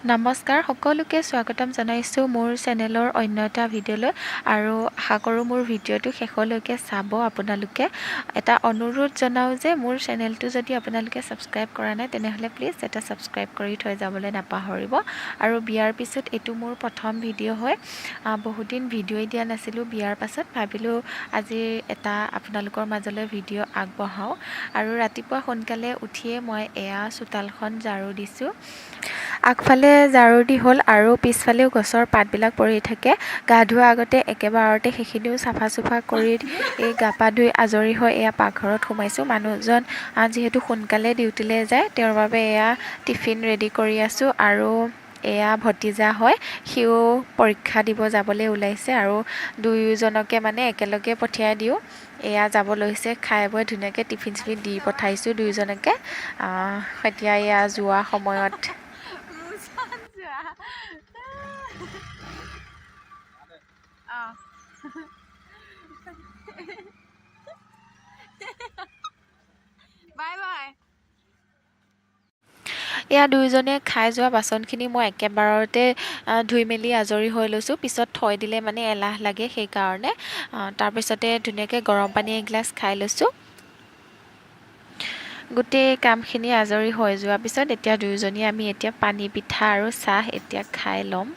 নমস্কাৰ, সকলোকে স্বাগতম জনাইছোঁ মোৰ চেনেলৰ অন্য এটা ভিডিঅ'লৈ আৰু আশা কৰোঁ মোৰ ভিডিঅ'টো শেষলৈকে চাব আপোনালোকে। এটা অনুৰোধ জনাওঁ যে মোৰ চেনেলটো যদি আপোনালোকে ছাবস্ক্ৰাইব কৰা নাই, তেনেহ'লে প্লিজ এটা ছাবস্ক্ৰাইব কৰি থৈ যাবলৈ নাপাহৰিব। আৰু বিয়াৰ পিছত এইটো মোৰ প্ৰথম ভিডিঅ' হয়। বহুত দিন ভিডিঅ'ই দিয়া নাছিলোঁ। বিয়াৰ পাছত ভাবিলোঁ আজি এটা আপোনালোকৰ মাজলৈ ভিডিঅ' আগবঢ়াওঁ। আৰু ৰাতিপুৱা সোনকালে উঠিয়ে মই এয়া চোতালখন ঝাৰু দিছোঁ। আগফালে ঝাৰু দি হ'ল আৰু পিছফালেও গছৰ পাতবিলাক পৰি থাকে। গা ধোৱাৰ আগতে একেবাৰতে সেইখিনিও চাফা চুফা কৰি এই গা পা ধুই আজৰি হৈ এয়া পাকঘৰত সোমাইছোঁ। মানুহজন যিহেতু সোনকালে ডিউটিলৈ যায়, তেওঁৰ বাবে এয়া টিফিন ৰেডি কৰি আছোঁ। আৰু এয়া ভতিজা হয়, সিও পৰীক্ষা দিব যাবলৈ ওলাইছে আৰু দুয়োজনকে মানে একেলগে পঠিয়াই দিওঁ। এয়া যাব লৈছে, খাই বৈ ধুনীয়াকৈ টিফিন চিফিন দি পঠাইছোঁ দুয়োজনকে। এতিয়া এয়া যোৱা সময়ত। Bye bye. এয়া দুয়োজনে খাই যোৱা বাচনখিনি মই একেবাৰতে ধুই মেলি আজৰি হৈ লৈছোঁ। পিছত থৈ দিলে মানে এলাহ লাগে, সেইকাৰণে। তাৰপিছতে ধুনীয়াকৈ গৰম পানী এগিলাচ খাই লৈছোঁ। গোটেই কামখিনি আজৰি হৈ যোৱাৰ পিছত এতিয়া দুয়োজনীয়ে আমি এতিয়া পানী পিঠা আৰু চাহ এতিয়া খাই ল'ম।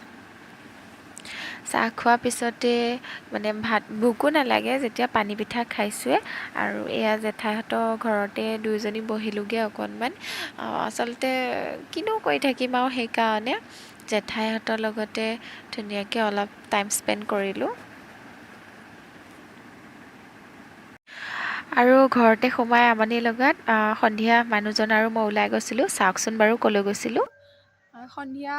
চাহ খোৱাৰ পিছতে মানে ভাত ভোকো নালাগে যেতিয়া পানী পিঠা খাইছোঁৱে। আৰু এয়া জেঠাইহঁতৰ ঘৰতে দুয়োজনী বহিলোঁগৈ অকণমান। আচলতে কিনো কৰি থাকিম আৰু, সেইকাৰণে জেঠাইহঁতৰ লগতে ধুনীয়াকৈ অলপ টাইম স্পেণ্ড কৰিলোঁ। আৰু ঘৰতে সোমাই আমনি লগাত সন্ধিয়া মানুহজন আৰু মই ওলাই গৈছিলোঁ। চাওকচোন বাৰু ক'লৈ গৈছিলোঁ। সন্ধিয়া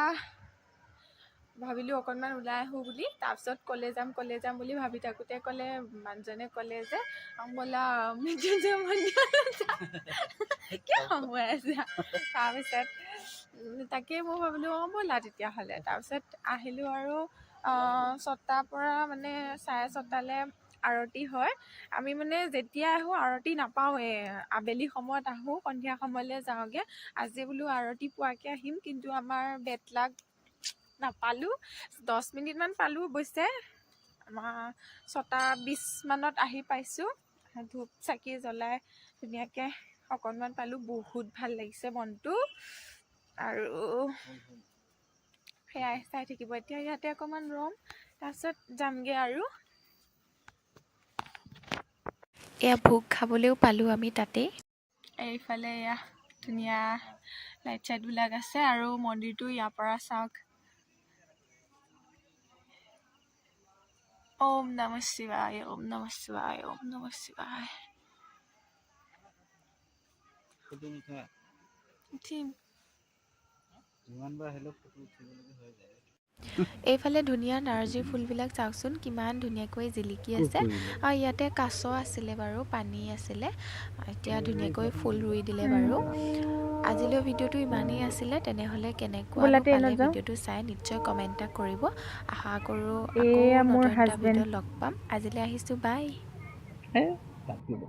ভাবিলোঁ অকণমান ওলাই আহোঁ বুলি। তাৰপিছত ক'লে যাম ক'লে যাম বুলি ভাবি থাকোঁতে ক'লে, মানুহজনে ক'লে যে ব'লা মৃত্যুঞ্জয় মন্দিৰলৈ যাওঁ। কিয় হহুৱাই আছা? তাৰপিছত তাকেই মই ভাবিলোঁ, অঁ ব'লা তেতিয়াহ'লে। তাৰপিছত আহিলোঁ আৰু 6টাৰ পৰা মানে 6:30লৈ আৰতি হয়। আমি মানে যেতিয়া আহোঁ আৰতি নাপাওঁৱেই, আবেলি সময়ত আহোঁ, সন্ধিয়া সময়লৈ যাওঁগৈ। আজি বোলো আৰতি পোৱাকৈ আহিম, কিন্তু আমাৰ বেড লাক, নাপালোঁ। 10 মিনিটমান পালোঁ অৱশ্যে। আমাৰ 6টা 20 মানত আহি পাইছোঁ। ধূপ চাকি জ্বলাই ধুনীয়াকৈ অকণমান পালোঁ, বহুত ভাল লাগিছে মনটো। আৰু সেয়াই চাই থাকিব। এতিয়া ইয়াতে অকণমান ৰ'ম, তাৰপিছত যামগৈ। আৰু এয়া ভোগ খাবলৈও পালোঁ আমি তাতেই। এইফালে এয়া ধুনীয়া লাইট চাইটবিলাক আছে আৰু মন্দিৰটো ইয়াৰ পৰা চাওক। ওম নমঃ শিৱায়, ওম নমঃ শিৱায়, ওম নমঃ শিৱায়। উঠিম। যিমানবাৰ আহিলেও ফটো উঠিবলগীয়া হৈ যায়। এইফালে ধুনীয়া নাৰ্জী ফুলবিলাক চাওকচোন, কিমান ধুনীয়াকৈ জিলিকি আছে। আৰু ইয়াতে কাছ আছিলে বাৰু, পানী আছিলে, এতিয়া ধুনীয়াকৈ ফুল ৰুই দিলে বাৰু। আজিলৈ ভিডিঅ'টো ইমানেই আছিলে। তেনেহ'লে কেনেকুৱা ব'লা, পালে ট্ৰেইনত যাওঁ। ভিডিঅ'টো চাই নিশ্চয় কমেণ্ট এটা কৰিব। আশা কৰোঁ আকৌ এয়া মোৰ নতুন এটা হাজবেণ্ড। ভিডিঅ' লগ পাম। আজিলৈ আহিছোঁ, বাই। কাটিব।